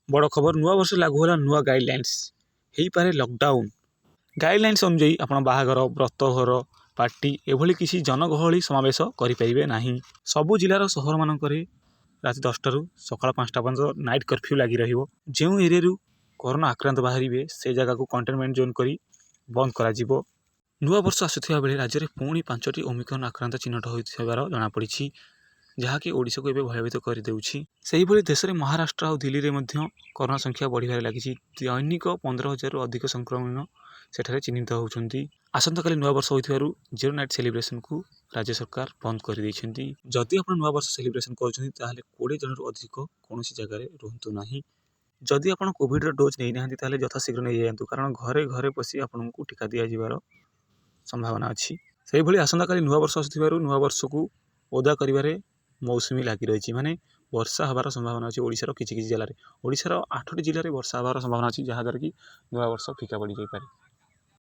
ବଡ଼ ଖବର, ନୂଆବର୍ଷ ଲାଗୁ ହେଲା ନୂଆ ଗାଇଡ଼ଲାଇନ୍ସ, ହେଇପାରେ ଲକଡାଉନ୍। ଗାଇଡ଼ଲାଇନ୍ସ ଅନୁଯାୟୀ ଆପଣ ବାହାଘର, ବ୍ରତଘର, ପାର୍ଟି ଏଭଳି କିଛି ଜନଗହଳି ସମାବେଶ କରିପାରିବେ ନାହିଁ। ସବୁ ଜିଲ୍ଲାର ସହରମାନଙ୍କରେ ରାତି 10ଟାରୁ ସକାଳ 5ଟା ପର୍ଯ୍ୟନ୍ତ ନାଇଟ୍ କର୍ଫ୍ୟୁ ଲାଗି ରହିବ। ଯେଉଁ ଏରିଆରୁ କରୋନା ଆକ୍ରାନ୍ତ ବାହାରିବେ, ସେ ଜାଗାକୁ କଣ୍ଟେନମେଣ୍ଟ ଜୋନ୍ କରି ବନ୍ଦ କରାଯିବ। ନୂଆବର୍ଷ ଆସୁଥିବା ବେଳେ ରାଜ୍ୟରେ ପୁଣି 5ଟି ଓମିକ୍ରନ୍ ଆକ୍ରାନ୍ତ ଚିହ୍ନଟ ହୋଇଥିବାର ଜଣାପଡ଼ିଛି, ଯାହାକି ଓଡ଼ିଶାକୁ ଏବେ ଭୟଭୀତ କରିଦେଉଛି। ସେହିଭଳି ଦେଶରେ ମହାରାଷ୍ଟ୍ର ଆଉ ଦିଲ୍ଲୀରେ ମଧ୍ୟ କରୋନା ସଂଖ୍ୟା ବଢ଼ିବାରେ ଲାଗିଛି। ଦୈନିକ 15,000ରୁ ଅଧିକ ସଂକ୍ରମଣ ସେଠାରେ ଚିହ୍ନିତ ହେଉଛନ୍ତି। ଆସନ୍ତାକାଲି ନୂଆବର୍ଷ ହୋଇଥିବାରୁ ଜିରୋ ନାଇଟ୍ ସେଲିବ୍ରେସନକୁ ରାଜ୍ୟ ସରକାର ବନ୍ଦ କରିଦେଇଛନ୍ତି। ଯଦି ଆପଣ ନୂଆବର୍ଷ ସେଲିବ୍ରେସନ କରୁଛନ୍ତି, ତାହେଲେ 20 ଜଣରୁ ଅଧିକ କୌଣସି ଜାଗାରେ ରୁହନ୍ତୁ ନାହିଁ। ଯଦି ଆପଣ କୋଭିଡ଼ର ଡୋଜ୍ ନେଇନାହାନ୍ତି, ତାହେଲେ ଯଥାଶୀଘ୍ର ନେଇଯାଆନ୍ତୁ, କାରଣ ଘରେ ଘରେ ପଶି ଆପଣଙ୍କୁ ଟୀକା ଦିଆଯିବାର ସମ୍ଭାବନା ଅଛି। ସେହିଭଳି ଆସନ୍ତାକାଲି ନୂଆବର୍ଷ ଆସୁଥିବାରୁ ନୂଆବର୍ଷକୁ ଓଦା କରିବାରେ ମୌସୁମୀ ଲାଗି ରହିଛି, ମାନେ ବର୍ଷା ହେବାର ସମ୍ଭାବନା ଅଛି ଓଡ଼ିଶାର କିଛି କିଛି ଜିଲ୍ଲାରେ। ଓଡ଼ିଶାର 8ଟି ଜିଲ୍ଲାରେ ବର୍ଷା ହେବାର ସମ୍ଭାବନା ଅଛି, ଯାହାଦ୍ୱାରା କି ନୂଆବର୍ଷ ଫିକା ପଡ଼ିଯାଇପାରେ।